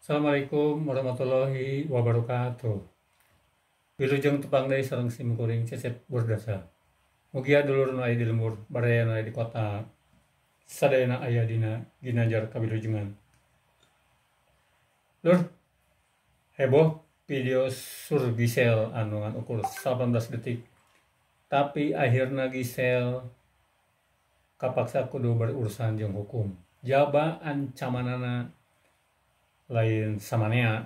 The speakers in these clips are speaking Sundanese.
Assalamualaikum warahmatullahi wabarakatuh. Wilujeng tepang deui sareng sim kuring Cecep Burdasa. Mugia dulur nu aya di lembur, baraya nu aya di kota, sadayana aya dina ginanjar kawilujengan. Lur, heboh video sur Gisel anu ngan ukur 18 detik. Tapi akhirna Gisel kapaksa kudu berurusan jeung hukum. Jaba ancamanana lain samanea,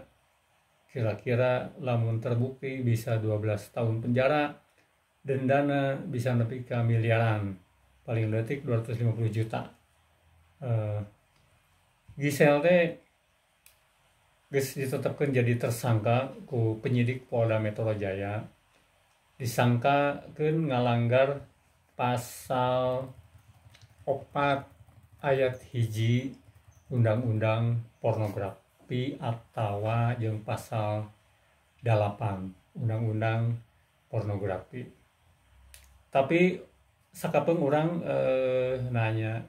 kira-kira lamun terbukti bisa 12 tahun penjara, dendana bisa nepi ka miliaran, paling leutik 250 juta. Gisel teh geus ditetapkeun jadi tersangka ku penyidik Polda Metro Jaya, disangkakeun ngalanggar pasal 4 ayat 1 Undang-Undang Pornografi atawa jeung pasal 8 Undang-Undang Pornografi. Tapi sakapeung urang nanya,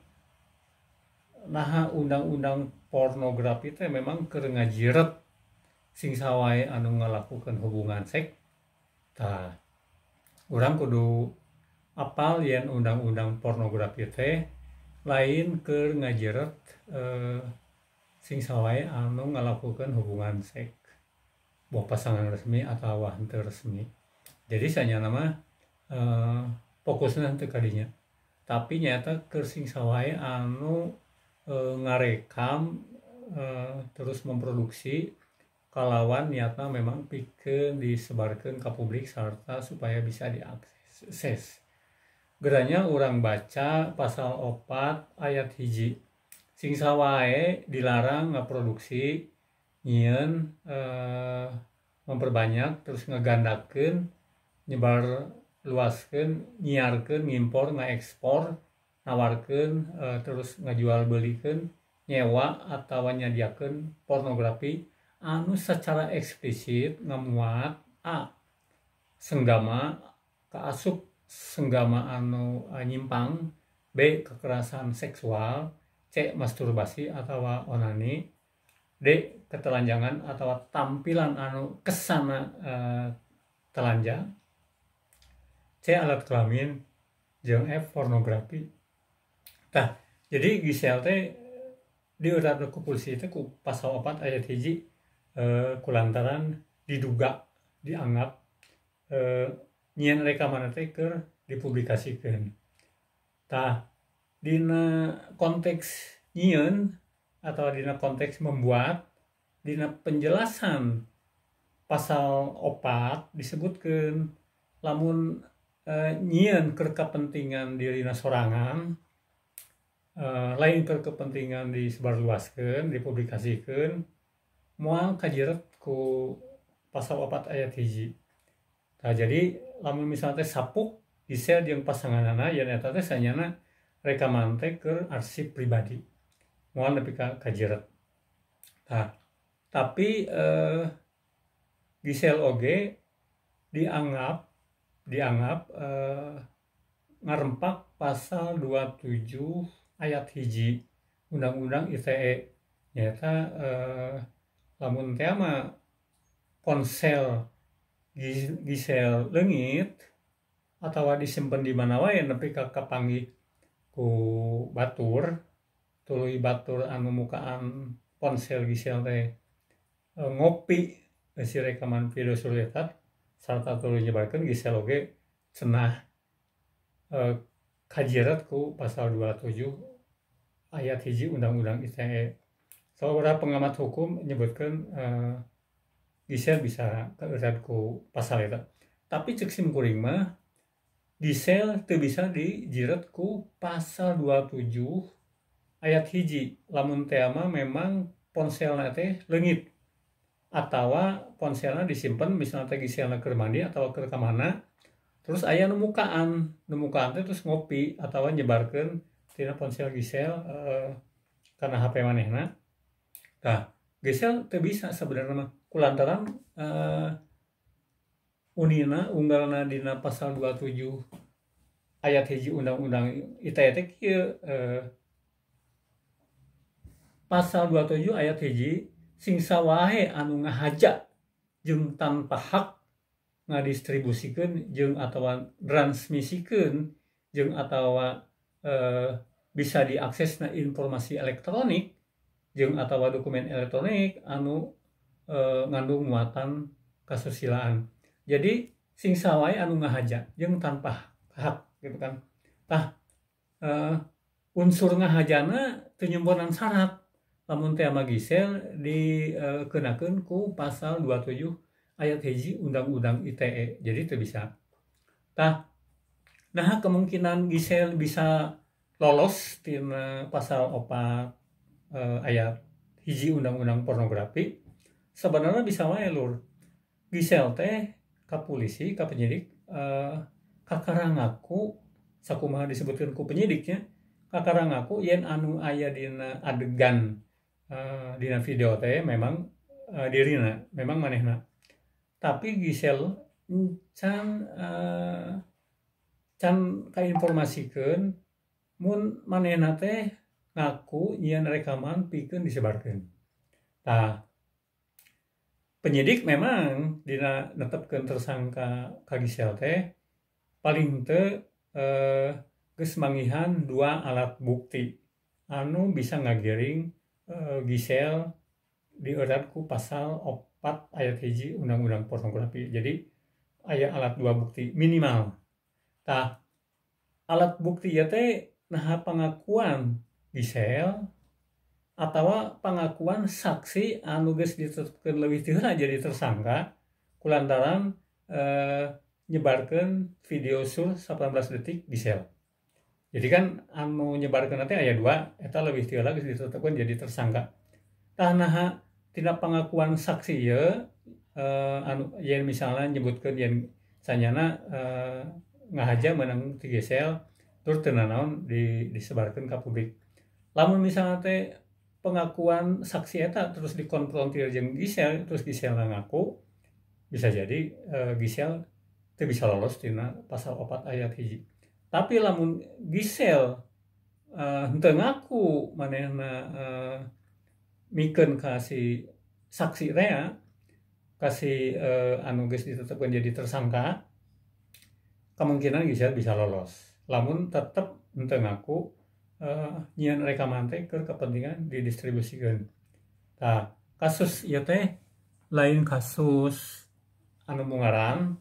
naha Undang-Undang Pornografi teh memang keur ngajiret sing sawae anu ngalakukeun hubungan seks? Tah, urang kudu apal yen Undang-Undang Pornografi teh lain keur ngajiret sing sawae anu ngalakukeun hubungan seks, boh pasangan resmi atawa henteu resmi. Jadi sanyana mah fokusna henteu ka dinya. Tapi nyata keur sing sawae anu ngarekam terus memproduksi kalawan niatna memang pikeun disebarkeun ka publik sarta supaya bisa diakses. Geranya urang baca pasal 4 ayat 1. Sing sawae dilarang ngaproduksi, nyieun, memperbanyak, terus ngegandakeun, nyebar luaskeun, nyiarkeun, ngimpor, ngaekspor, nawarkeun, terus ngajual belikeun, nyewa atawa nyadiakeun pornografi anu secara eksplisit ngamuat A. Senggama, kaasup senggama anu nyimpang, B. Kekerasan seksual, C. Masturbasi atau onani, D. Ketelanjangan atau tampilan anu kesana telanjang, C. Alat kelamin, jeung F. Pornografi. Tah, jadi Gisel teh diurat ku polisi teh ku pasal 4 ayat 1 kulantaran diduga dianggap nyieun rekaman teh keur dipublikasikeun. Tah, dina konteks nyieun atau dina konteks membuat, dina penjelasan pasal 4 disebutkeun lamun nyieun keur kepentingan dirina sorangan, lain keur kepentingan disebarluaskeun, dipublikasikeun, moal kajiret ku pasal 4 ayat 1. Nah, jadi lamun misalnya teh sapuk Gisel jeung pasanganana yen eta teh sanyana rekaman teh keur arsip pribadi, moal nepi ka kajiret. Nah, tapi Gisel oge dianggap ngarempak pasal 27 ayat 1 Undang-Undang ITE, nyaeta lamun teh mah ponsel Gisel leungit atawa disimpen di mana wae nepi ka kapanggih ku batur, tuluy batur anu mukaan ponsel Gisel teh ngopi si rekaman video sur eta sarta tuluy nyebarkeun, Gisel oge cenah kajiret ku pasal 27 ayat 1 Undang-Undang ITE. Saudara pengamat hukum nyebutkeun Gisel bisa kaeurat ku pasal eta. Tapi ceuk sim kuring mah Gisel teu bisa dijiret ku pasal 27 ayat 1 lamun teh mah memang ponselna teh leungit atawa ponselna disimpen, misalna teh Giselna keur mandi atawa keur ka mana, terus aya nu mukaan teh terus ngopi atawa nyebarkeun tina ponsel Gisel kana HP manehna. Tah, Gisel teu bisa sebenarnya mah kulantaran unina unggalna dina pasal 27 ayat 1 Undang-Undang ITE teh kieu, pasal 27 ayat 1 Sing sawahe anu ngahaja jeung tanpa hak ngadistribusikeun jeung atawa transmisikeun jeung atawa bisa diaksesna informasi elektronik jeung atawa dokumen elektronik anu ngandung muatan kasusilaan. Jadi sing sawae anu ngahaja jeung tanpa hak gitu kan. Tah unsur ngahajana teu nyumponan syarat. Lamun teh ama Gisel dikenakeun ku pasal 27 ayat 1 Undang-Undang ITE. Jadi teu bisa. Tah nah kemungkinan Gisel bisa lolos tina pasal 4 ayat 1 Undang-Undang Pornografi sebenarnya bisa wae lur. Gisel teh ka polisi, ka penyidik kakara ngaku sakumaha disebutkeun ku penyidiknya, kakara ngaku yen anu aya dina adegan dina video teh memang dirina, memang manehna. Tapi Gisel can can kainformasikeun mun manehna teh ngaku nyieun rekaman pikeun disebarkeun. Tah penyidik memang dina netepkeun tersangka ka Gisel teh paling teu geus manggihan 2 alat bukti anu bisa ngagiring Gisel dierat ku pasal 4 ayat 1 Undang-Undang Pornografi. Jadi aya alat 2 bukti minimal. Tah alat bukti ieu teh naha pengakuan Gisel atawa pengakuan saksi anu geus ditetapkeun leuwih ti heula jadi tersangka kulantaran nyebarkeun video sur 18 detik Gisel. Jadi kan anu nyebarkeun teh aya 2, eta leuwih ti heula geus ditetapkeun jadi tersangka. Tah naha tina pengakuan saksi ieu anu yen misalnya nyebutkeun yen sanyana ngahaja meunang ti Gisel tur teu nanaon disebarkeun ka publik. Lamun misalnya teh pengakuan saksi eta terus dikonfrontir jeung Gisel, terus Gisel ngaku, bisa jadi Gisel teu bisa lolos tina pasal 4 ayat 1. Tapi lamun Gisel henteu ngaku manehna mikeun ka si saksi teh ka si anu geus ditetapkeun jadi tersangka, kemungkinan Gisel bisa lolos. Lamun tetep henteu ngaku nyieun rekaman teh keur kepentingan didistribusikeun. Tah, kasus ieu teh lain kasus anu mungaran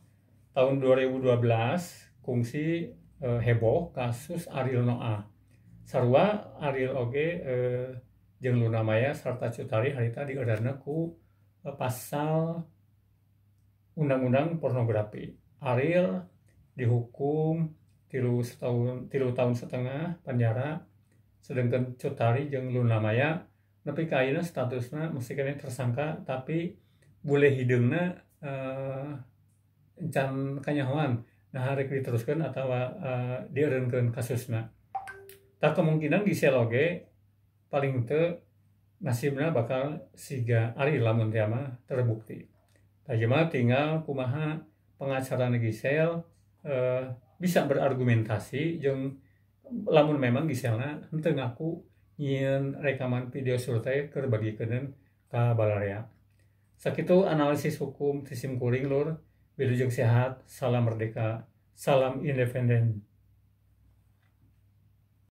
tahun 2012 kungsi heboh kasus Ariel Noah. Sarua Ariel oge jeung Luna Maya sarta Cut Tari harita diedarna ku pasal Undang-Undang Pornografi. Ariel dihukum 3,5 tahun penjara, sedangkan Cut Tari jeung Luna Maya nepi ka ayeuna statusna masih keneh tersangka tapi bule hideungna encan kanyahoan. Nah rek diteruskeun atawa dieureunkeun kasusna. Tah kemungkinan Gisel oge paling teu nasibna bakal siga Ariel lamun teh mah terbukti. Tah ieu mah tinggal kumaha pengacarana Gisel bisa berargumentasi jeung lamun memang Giselna henteu ngaku nyieun rekaman video sur teh keur bagikeun ka balarea. Sakitu analisis hukum ti sim kuring lur. Wilujeng sehat, salam merdeka, salam independen.